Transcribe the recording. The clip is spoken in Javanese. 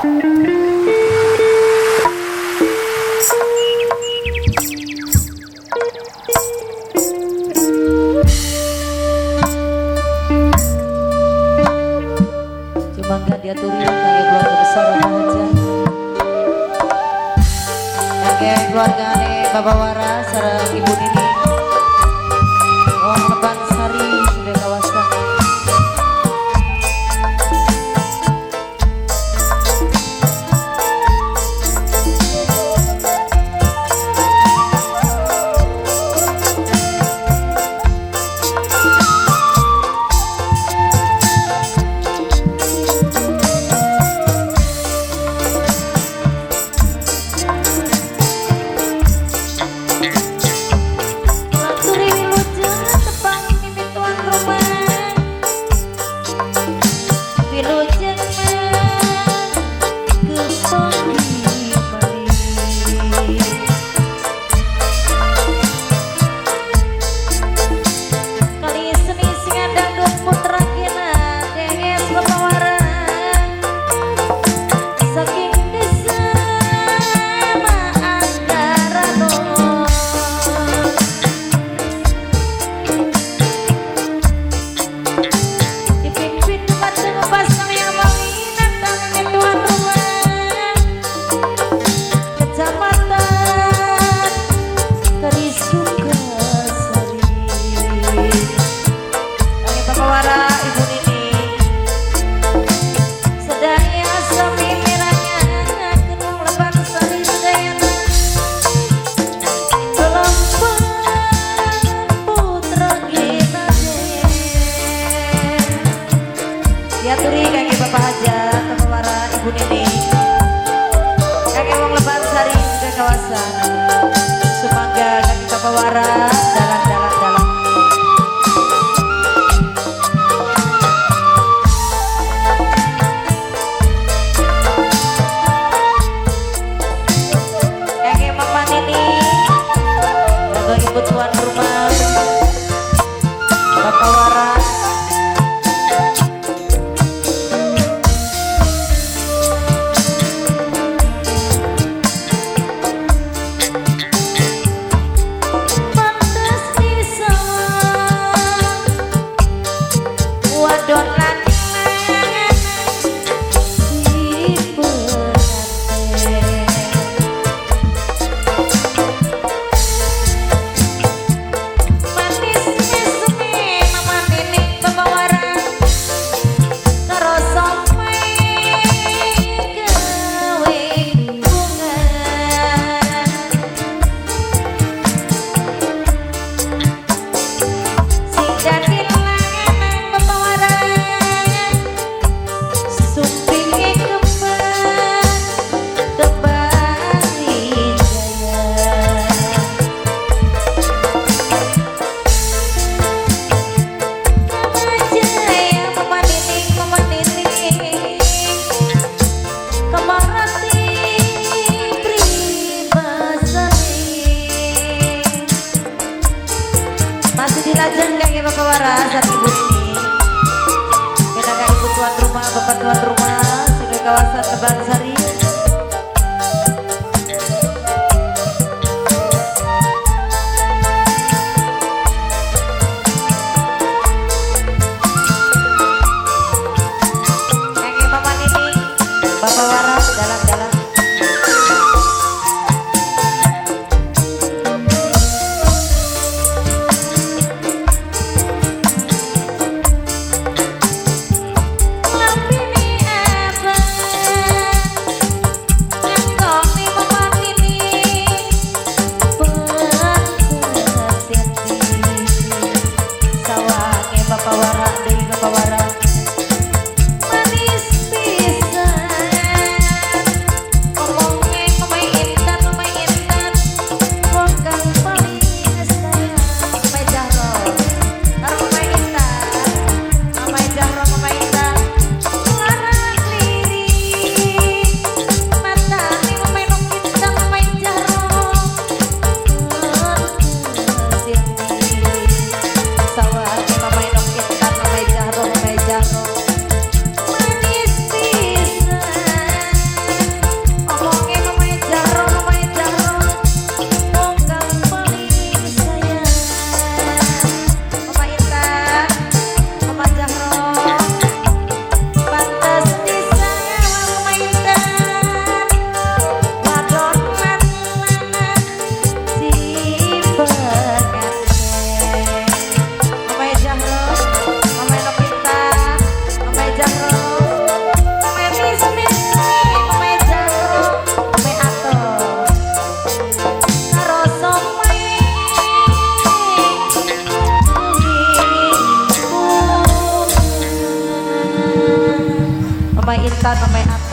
Sumangga diaturi kangge keluarga besar Bapak Haja, kangge keluargane Bapak Wara sareng Ibu Nini wong Leban Sari sudah kawasan. Diaturi kangge Bapak Haja, Bapak Wara, Ibu Nini, kangge wong Leban Sari sudah kawasan. Sumangga kangge Bapak Wara, dalang-dalang dalang. Kangge Mama Nini, kangge Ibu tuan rumah, Bapak Wara. Dilajeng kangge Bapak Wara sareng Ibu Nini, kangge Ibu tuan rumah, Bapak tuan rumah sudah kawasan Leban Sari. Kangge Mama Nini, Bapak Wara dalang-dalang. Intan, Mama Atta.